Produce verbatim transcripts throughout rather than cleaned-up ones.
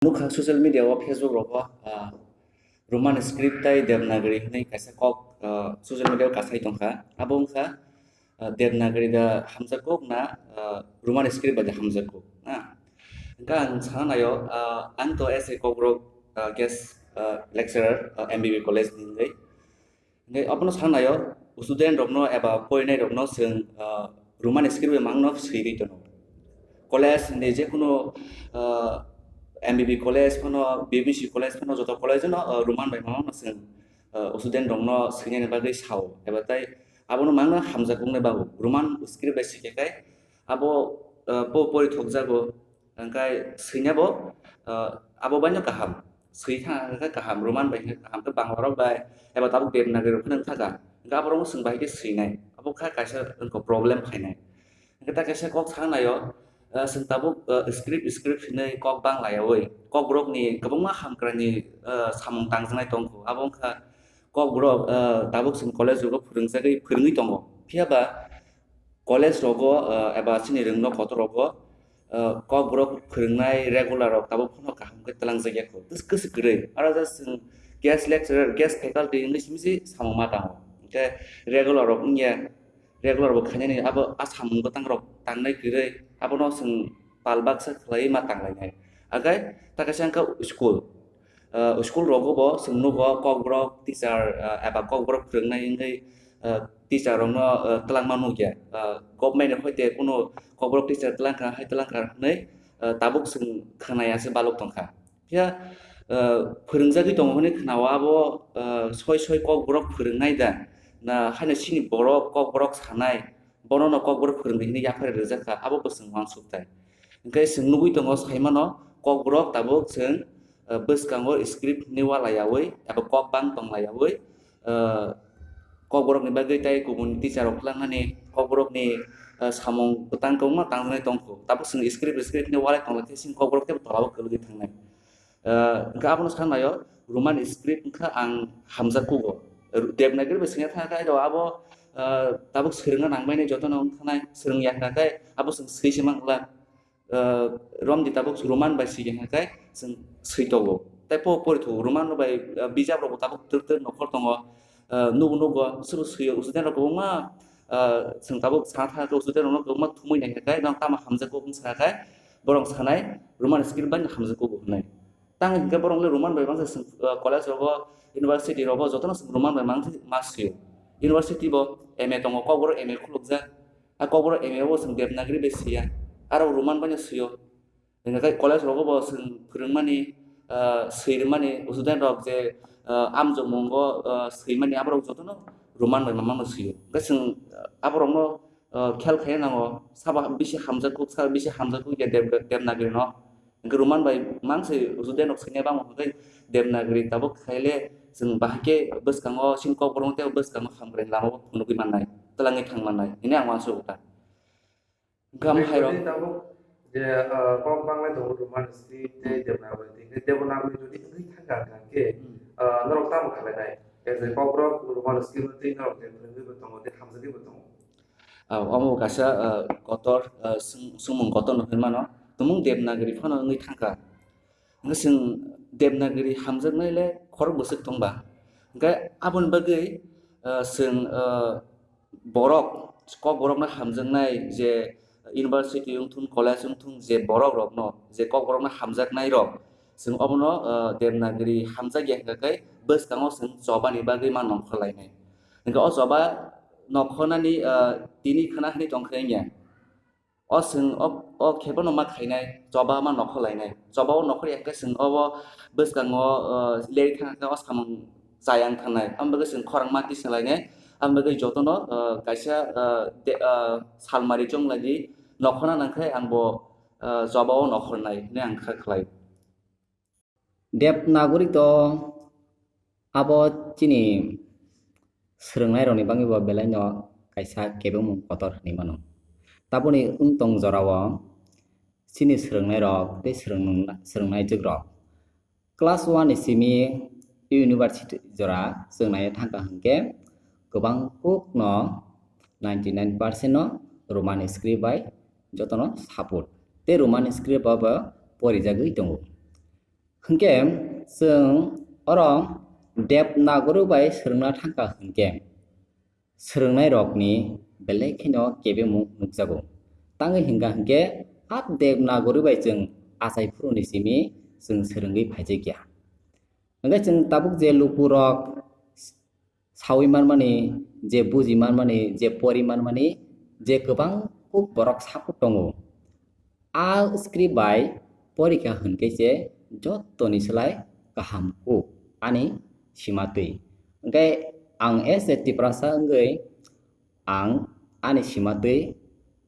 Nukha social media o, Facebook rogo, ah, Roman script tai Devanagari hwnwi kaisa kok, ah, social media o kasai tongkha. Abo wngkha, ah, Devanagari da hamjakgo na, ah, Roman script bai da hamjakgo, na? Hwnkhe ang sana naio, ah, ang to as a Kokborok, ah, guest, ah, lecturer, ah, M B B college ni hwnwi. Hingke abono sanaio, student rokno eba porinai rokno chwng, ah, Roman script bai mangno swigwi tono. College ni jekunu, ah, M B B college phano, B B C college phano, joto college no, ah, Roman bai mangno chwng, ah, student rokno swinani bagwi sao. Eba tai abono mangno hamjakmung nai babu. Roman script bai swikhe kai abo, ah, po pori thokjago. Hingke swinabo, ah, abo baino kaham. Swi thang hingke kaham, Roman bai hingke kaham, hingke Bangla rok bai, eba tabuk Devanagari rok phano wngkha ka. Hingke aborokno chwng bahai khe swinai. Abo kha kaisa wngkha problem phainai. Hingke ta kaisa kok sa naio, ah, chwng tabuk, ah, script, script hinwi kok bang laiyaui, Kokborokni kwbangma hamkrai ni, ah, samung tangjaknai tongkho. Abo wngkha Kokborok, ah, tabuk chwng college rogo phwrwngjagwi, phwrwngwi tongo. Phiya ba, college rogo, ah, eba chini rwngno kotor rogo, ah, Kokborok phwrwngnai regular rok tabuk phano kaham khe twlangjakya kho. Kwswk kwrwi. Aro just chwng guest lecturer, guest faculty wngwi simi se samung ma tango. Hwnkhe regular rok wngya, regular bo khainani abo a samung bwtang rok tangnai kwrwi abono chwng pal baksa khlaiwi ma tanglainai. Agai ta kaisa wngkha school. Ah, school rogo bo chwng nugo Kokborok teacher, ah, eba Kokborok phwrwngnai wngwi, ah, teacher rokno, ah, twlangma nukya. Ah, government ni hoite kunu Kokborok teacher twlangkha hai twlangkha hwnwi, ah, tabuk chwng khwnaya se balok tongkha. Phiya, ah, phwrwngjagwi tongo hwnwi khwnao abo, ah, soi soi Kokborok phwrwngnai da na haino chini borok Kokborok sanai bono no Kokborok phwrwngdi hwnwi yapharwi rwjakha abo bo chwng uansuk tai. Hwnkhe chwng nugwi tongo, sai mano, Kokborok tabuk chwng, ah, bwskango script hinwi ualaiyaui eba kok bang tonglayaui, ah, Kokborokni bagwi tei kubun teacher rok twlangnani Kokborokni, ah, samung bwtang kwbangma tangjaknai tongkho. Tabuk chwng script, script hinwi ualai tonglaikhe chini Kokborok teibo tolao kwlwgwi thangnai. Ah, hwnkhe abono sanaio, Roman script wngkha ang hamjakkugo. Devanagari bai swngya thangkha, abo, ah, tabuk swrwngna nangmani jotono wngkhanai, swrwngya hwnkha khe abo chwng swi se mangla. Ah, romdi tabuk Roman bai sigi hwnkhe chwng swi tongo. Tei po porithugo Roman rok bai, ah, bijap rokbo tabuk twk twk nokhor tongo. Ah, nugo nugo, sobo swio, student rok kwbangma, ah, chwng tabuk sana thangkhe student rokno kwbangma thumwi naikha khe, "Nang tamo hamjakgo?" wng sakha khe, borok sanai, "Roman script bai hamjakgo bo," hwnwi. Tang hwnkhe borok le Roman bai mangsa chwng, ah, college rogo, university rogo jotono chwng Roman bai mangsa ma swio. University bo M A tongo, Kokborok M A khulukjak. A Kokborok M A o chwng Devanagari bai swiya, aro Roman bai no swio. Hwnkhe college rogo bo chwng phwrwngmani, ah, swirwmani student rok je, ah, amjokmungo, ah, swimani aborok jotono Roman bai mamano swio. Hwnkhe chwng, ah, aborokno, ah, khel khaina nango, sabo bisi hamjakgo, sabo bisi hamjakgo ya Dev-, Devanagari no. Hwnkhe Roman bai mang se student rok swinai bangma hwnkhe Devanagari tabuk khaile chwng bahai khe bwskango chini Kokborok tei bwskango hamkrai lama o phunugwi mannai, twlangwi thang mannai hwnwi ang uansukha. Hwnkhe amo hai rok. Tabuk je, ah, kok banglai tongo Roman script tei Devanagari, hwnkhe Devanagari jodi wngwi thangkha hwnkhe, hmm, ah, norok tamo khlainai? As a Kokborok Roman script tei norok je phwrwngwi bo tongo, tei hamjagwi bo tongo. Ah, omo kaisa, ah, kotor, ah, sung-, sumung kotor no hinmano. Tumung Devanagari phano wngwi thangkha. Hwnkhe chwng Devanagari hamjaknai le khorok bwswk tongba. Hwnkhe aboni bagwi, ah, chwng, ah, borok, Kokborokno hamjaknai je university wngthun, college wngthun, je borok rokno, je Kokborokno hamjaknai rok, chwng obono, ah, Devanagari hamjakya hwnkha khe bwskango chwng chobani bagwi ma nongkhor lainai. Hwnkhe o choba nongkhornani, ah, tini khwna hwnwi tongkha wngya. O chwng o, o khe bono ma khainai, choba ma nokhor lainai. Choba o nokhor ya khe chwng obo bwskango, ah, leri thang khe o samung chayang thangnai. Amo bagwi chwng khorang ma tising lainai. Amo bagwi jotono, ah, kaisa, ah, de-, ah, salmari chong lai di nokhorna nang khe ang bo, ah, choba o nokhornai hwnwi ang kha khlai. Devanagari to abo chini swrwngnairokni bagwi bo belaino kaisa kebengmung kotor hwnwi mano. Taboni wng tong jorao chini swrwngnairok tei swrwng-, swrwngnaijwkrok class one ni simi university jora chwng naiwi thangkha hwnkhe kwbang kokno ninety nine percent no Roman script bai jotono support tei Roman script bai bo porijagwi tongo. Hinkhe chwng oro Devanagari bai swrwngna thangkha hinkhe swrwngnairokni belai kheno kebengmung nukjago. Tangwi hinkha hinkhe a Devanagari bai chwng achai phuruni simi chwng swrwngwi phaijakya. Hinkhe chwng tabuk je lukurok sawi manmani, je buji manmani, je pori manmani, je kwbang kuk borok support tongo. A script bai porikha hinkhe se jottoni slai kaham kuk ani simatwi. Hinkhe ang as a Tiprasa wngwi ang ani simatwi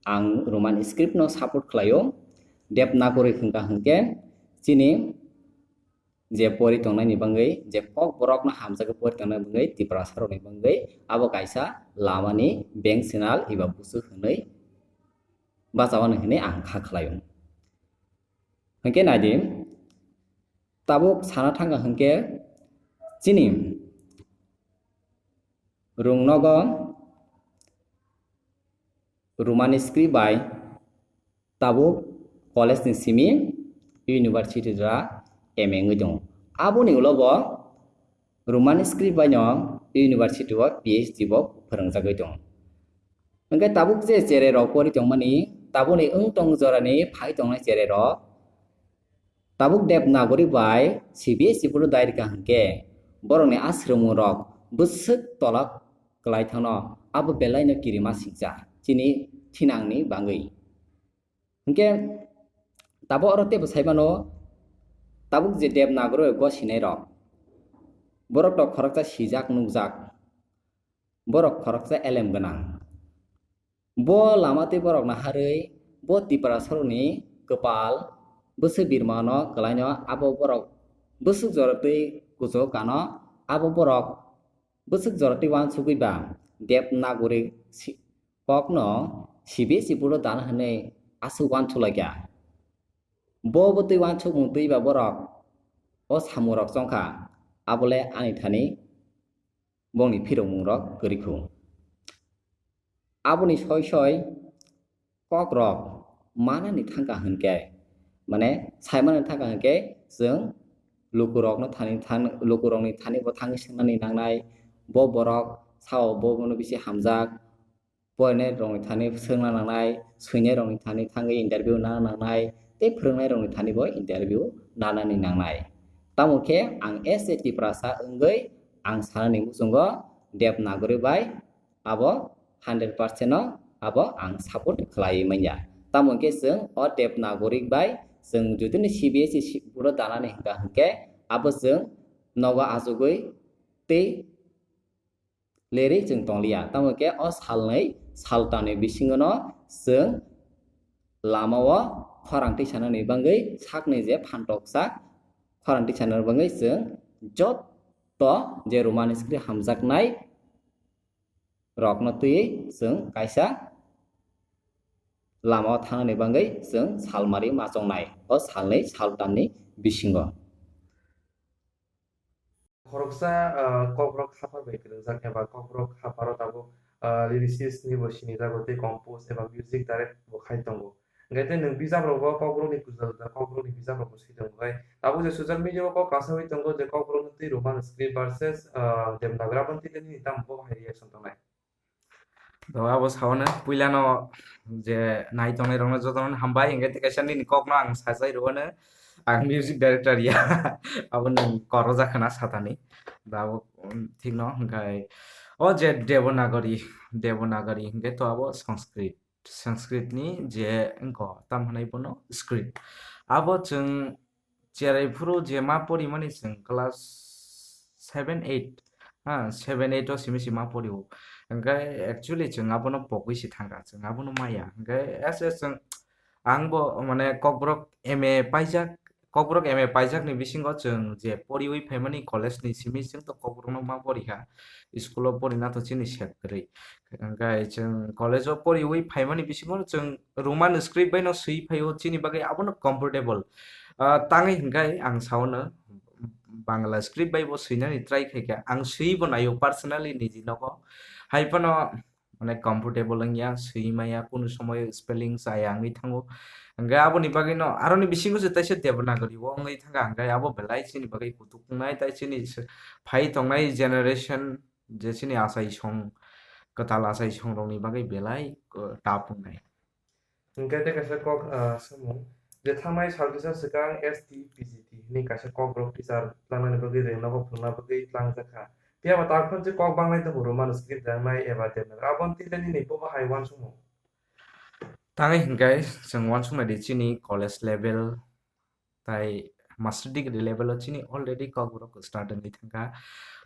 ang Roman script no support khlaio. Devanagari hinkha hinkhe chini je pori tongnaini bagwi, je kokborokno hamjagwi pori tongnaini bagwi, Tiprasa rokni bagwi abo kaisa lamani bank channel eba busu hwnwi bachawani hwnwi ang kha khlaio. Hinkhe naidi, tabuk sana thangkha hinkhe chini rungnogo Roman script bai tabuk college ni simi university ra M A wngwi tongo. Aboni ulo bo Roman script bai no university o P H D bo phwrwngjagwi tongo. Hinkhe tabuk je cherai rok pori tongmani, tabukni wng tong jorani phai tongnai cherai rok, tabuk Devanagari bai C B S E board o dairikha hinkhe borokni a swrwngmungrok bwswk tolak kwlai thangno, abo belaino kirima sikcha chini thinangni bagwi. Hinkhe tabuk oro teibo saimano, tabuk je Devanagari bai gosinairok, borok to khoroksa sijak nukjak, borok khoroksa elem gwnang. Bo lama tei borok naharwi bo Tiprasarokni kwpal bwswk birmano kwlaino, abo borok bwswk jorotwi kuchuk kano, abo borok bwswk jorotwi uansugwi ba Devanagari si-, kokno C B S E board o dana hwnwi aswk uansuk laikha. Bo bwtwi uansukmung twi ba borok o samungrok chongkha, abole ani thani bongni phirokmungrok kwrwi khu. Aboni soi soi kokrok manani thangkha hinkhe, mane saimani thangkha hinkhe, chwng lukurokno thani than-, lukurokni thani bo thangwi swngnani nangnai, bo borok sao bo bono bisi hamjak, porinai rokni thani swngna nangnai, swinai rokni thani thangwi interview nana nangnai, tei phwrwngnai rokni thani bo interview nanani nangnai. Tamo khe ang as a Tiprasa wngwi ang sanani muchungo Devanagari bai abo hundred percent no abo ang support khlaiwi manya. Tamo khe chwng o Devanagari bai chwng judini C B S E si-, board o danani hwnkha hwnkhe abo chwng nogo achugwi tei lerwi chwng tongliya. Tamo khe o salnwi saltamni bisingono chwng lamao khorang tisanani bagwi sakni je phantok sak khorang tisanani bagwi chwng jotto je Roman script hamjaknai rokno twiwi chwng kaisa lamao thangnani bagwi chwng salmari machongnai o salnwi saltamni bisingo. Khoroksa, ah, kokrok khapar bai kwrwngjak eba kokrok khaparo tabuk, ah, lyricist ni bo sinijago tei compose eba music direct bo khai tongo. Hwnkhe tei nwng bijap rogo kokrok ni kujal da kokrok ni bijap rogo swi tongo. Hwnkhe tabuk je social media o kok kasawi tongo je kokrok no twi Roman script versus, ah, Devanagari aboni twi nini tamo bo hai reaction tongnai? To abo saono puilano je nai tongnai rokno jotono hambai, hwnkhe tei kaisa nini kokno ang sajai rwano, ang music director ya, abo nwng koro jakha na satani. Da abo, um, thikno hwnkhe o je Devanagari, Devanagari hwnkhe to abo Sanskrit, Sanskrit ni je wngkho tam hwnwi bono script. Abo chwng cherai phuru je ma porimani chwng class seven, eight, ha, seven, eight o simi si ma pori o. Hwnkhe actually chwng abono pogwi si thangkha, chwng abono maya. Hwnkhe as, as chwng, ang bo, mane, Kokborok M A paijak, Kokborok M A paijak ni bisingo chwng je poriwi phaimani college ni simi chwng to Kokborok no ma pori kha, school o pori na to chini sep kwrwi. Hwnkhe chwng college o poriwi phaimani bisingo chwng Roman script bai no swi phaio, chini bagwi abono comfortable. Ah, tangwi hwnkhe ang saono Bangla script bai bo swinani try khaikha. Ang swibo naio personally niji nogo. Hai phano Mane comfortable wngya, swi maya, kunu somoy spelling chaya wngwi thango. Hwnkhe aboni bagwino aroni bisingo se taisa Devanagari o wngwi thangkha, hwnkhe abo belai chini bagwi kutuk wngnai, tai chini se-, phai tongnai generation je chini achai song, kwtal achai song rokni bagwi belai, uh, tough wngnai. Hwnkhe tei kaisa kok, ah, samung, je thangnai sal kisa swkang S T P G T hwnwi kaisa kokborok teacher tlangnani bagwi rwngnogo phwrwngna bagwi tlangjak kha. Phiya ba takhuk je kok banglai tongo Roman script rwngnai eba Devanagari. Aboni twi le nini bobo hai uansukmung? Tangwi hwnkhe chwng uansuknai di chini college level tai master degree level o chini already kokborok start wngwi thangkha.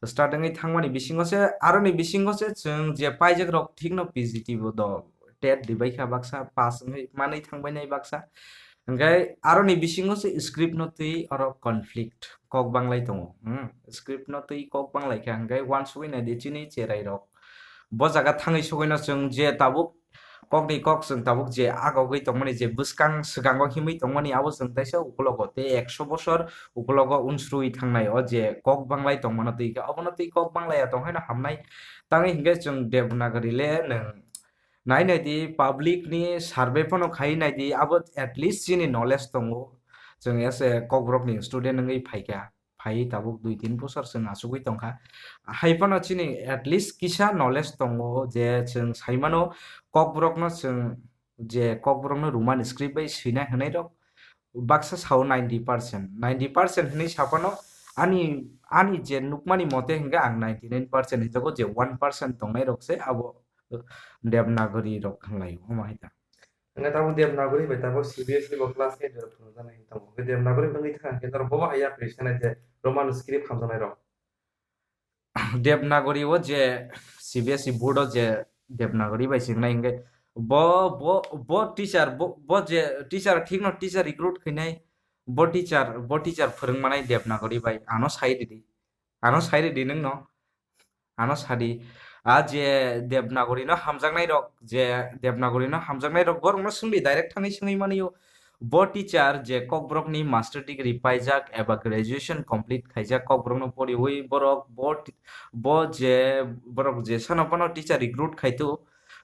Start wngwi thangmani bisingo se, aroni bisingo se chwng je paijak rok thikno P G T bo do tet ribai kha baksa, pass wngwi manwi thangbai nai baksa. Hwnkhe aroni bisingo se script no twi oro conflict kok banglai tongo. Hmm, script no twi kok banglai kha, hwnkhe uansugwi nai di chini cherai rok. Bo jaga thangwi sugwino chwng je tabuk kokni kok chwng tabuk je agogwi tongmani, je bwskang swkango himwi tongmani, abo chwng taisa ukulogo tei ekso bosor ukulogo unsrwi thangnai o je kok banglai tongmano twi khe, obono twi kok banglaiya tong haino hamnai. Tangwi hwnkhe chwng Devanagari le nwng nai nai di, public ni survey phano khai nai di, abo at least chini knowledge tongo. Chwng as a kokborok ni student wngwi phaikha, phai tabuk dui tin bosor chwng achugwi tongkha. Hai phano chini at least kisa knowledge tongo je chwng sai mano kokborokno chwng je kokborokno Roman script bai swina hwnwi rok baksa sao ninety percent, ninety percent hwnwi sa phano ani, ani je nukmani mote hwnkhe ang ninety nine percent hinjago, je one percent tongnai rok se abo Devanagari rok hwnlai omo hai ta. Hwnkhe tabuk Devanagari bai tabuk C B S E bo class eight rok phwrwngjaknai hinwi tongo. Hwnkhe Devanagari wngwi thang khe norok bobo hai yapri sanai je Roman script hamjaknai rok. Devanagari o je C B S E board o je Devanagari bai swngnai hwnkhe bo, bo, bo teacher, bo, bo je teacher thikno teacher recruit khainai, bo teacher, bo teacher phwrwng manai Devanagari bai ano sai ridi. Ano sai ridi nwngno. Ano sadi. A je Devanagari no hamjaknai rok, je Devanagari no hamjaknai rok borokno swngdi, direct thangwi swngwi mani o. Bo teacher je kokborokni master degree paijak eba graduation complete khaijak, kokborokno poriwi borok bo ti-, bo je borok je sano bono teacher recruit khaitu,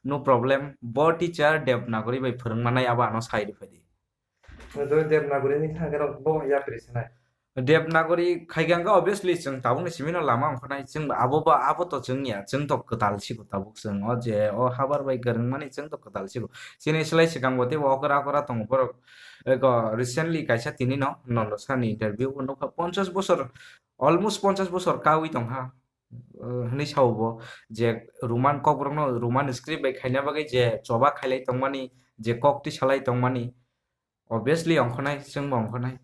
no problem. Bo teacher Devanagari bai phwrwng manai abo ano sai rwphai di. Joy Devanagari ni thang khe rok bo yapri sanai. Devanagari khai khe hwnkhe obviously chwng tabukni simi no lama ongkha nai, chwng abo ba, abo to chwng ya, chwng to kwtal sigo tabuk chwng o je o habar bai kwrwng mani chwng to kwtal sigo. Chini slai swkang bo teibo okra okra tongo borok. Eko recently kaisa tini no Nandasani interview bo nukha, ponchash bosor, almost ponchash bosor kawi tongkha, uh, hwnwi sao bo, je Roman kokborokno Roman script bai khaina bagwi je choba khailai tongmani, je kok tisalai tongmani, obviously ongkhonai, chwngbo ongkhonai.